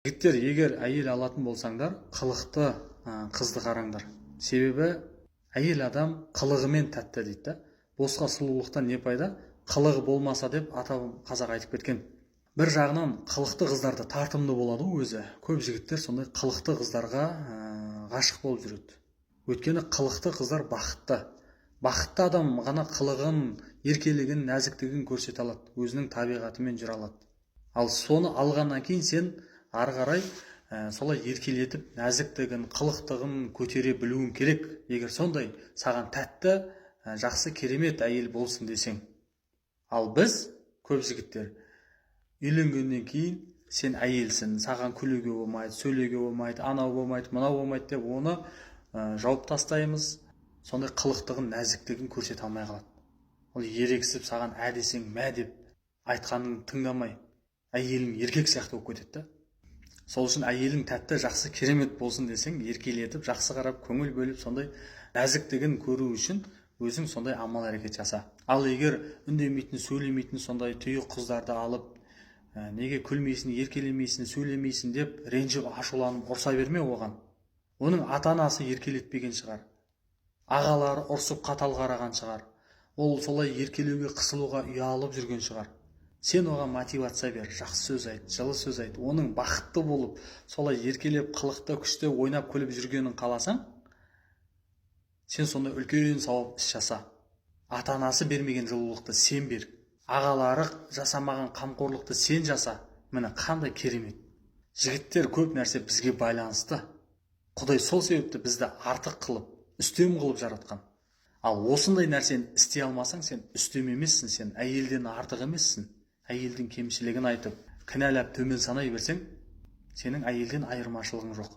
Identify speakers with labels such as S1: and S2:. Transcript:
S1: Жігіттер, егер әйел алатын болсаңдар, қылықты қызды қараңдар. Себебі әйел адам қылығымен тәтті дейді да. Босқа сұлулықтан не пайда, қылығы болмаса деп ата қазақ айтып кеткен. Бір жағынан қылықты қыздар да тартымды болады ғой өзі. Көп жігіттер сондай қылықты қыздарға ғашық болып жүреді. Өйткені қылықты қыздар бақытты. Бақытты адам ғана қылығын, еркелігін, нәзіктігін көрсете алады, өзінің табиғатымен жүре алады. Ал соны алғаннан кейін сен ары қарай солай еркелетіп, нәзіктігін, қылықтығын көтере білуің керек, егер сондай саған тәтті, жақсы, керемет әйел болсын десең. Ал біз, көп жігіттер, үйленгеннен кейін сен әйелсің, саған күлуге болмайды, сөйлеуге болмайды, анау болмайды, мынау болмайды деп оны жауып тастаймыз. Сондай қылықтығын, нәзіктігін көрсете алмай қалады. Ол ерегісіп, саған ә десең, мә деп, айтқанын тыңдамай, әйелің еркек сияқты болып кетеді да. Сол үшін әйелің тәтті, жақсы, керемет болсын десең, еркелетіп, жақсы қарап, көңіл бөліп, сондай нәзіктігін көру үшін өзің сондай амал, әрекет жаса. Ал егер үндемейтін, сөйлемейтін сондай тұйық қыздарды алып, неге күлмейсің, еркелемейсің, сөйлемейсің деп ренжіп, ашуланып, ұрса берме оған. Оның ата анасы еркелетпеген шығар, ағалары ұрсып, қатал қараған шығар, ол солай еркелеуге, қысылуға ұялып жүрген шығар. Сен оған мотивация бер, жақсы сөз айт, жылы сөз айт. Оның бақытты болып, солай еркелеп, қылықты, күшті ойнап күліп жүргенін қаласаң, сен сондай үлкен сауап іс жаса. Ата анасы бермеген жылулықты сен бер, ағалары жасамаған қамқорлықты сен жаса. Міне, қандай керемет! Жігіттер, көп нәрсе бізге байланысты. Құдай сол себепті бізді артық қылып, үстем қылып жаратқан. Ал осындай нәрсені істей алмасаң, сен үстем емессің, сен әйелден артық емессің. Әйелдің кемшілігін айтып, кінәлап, төмен санай берсең, сенің әйелден айырмашылығың жоқ.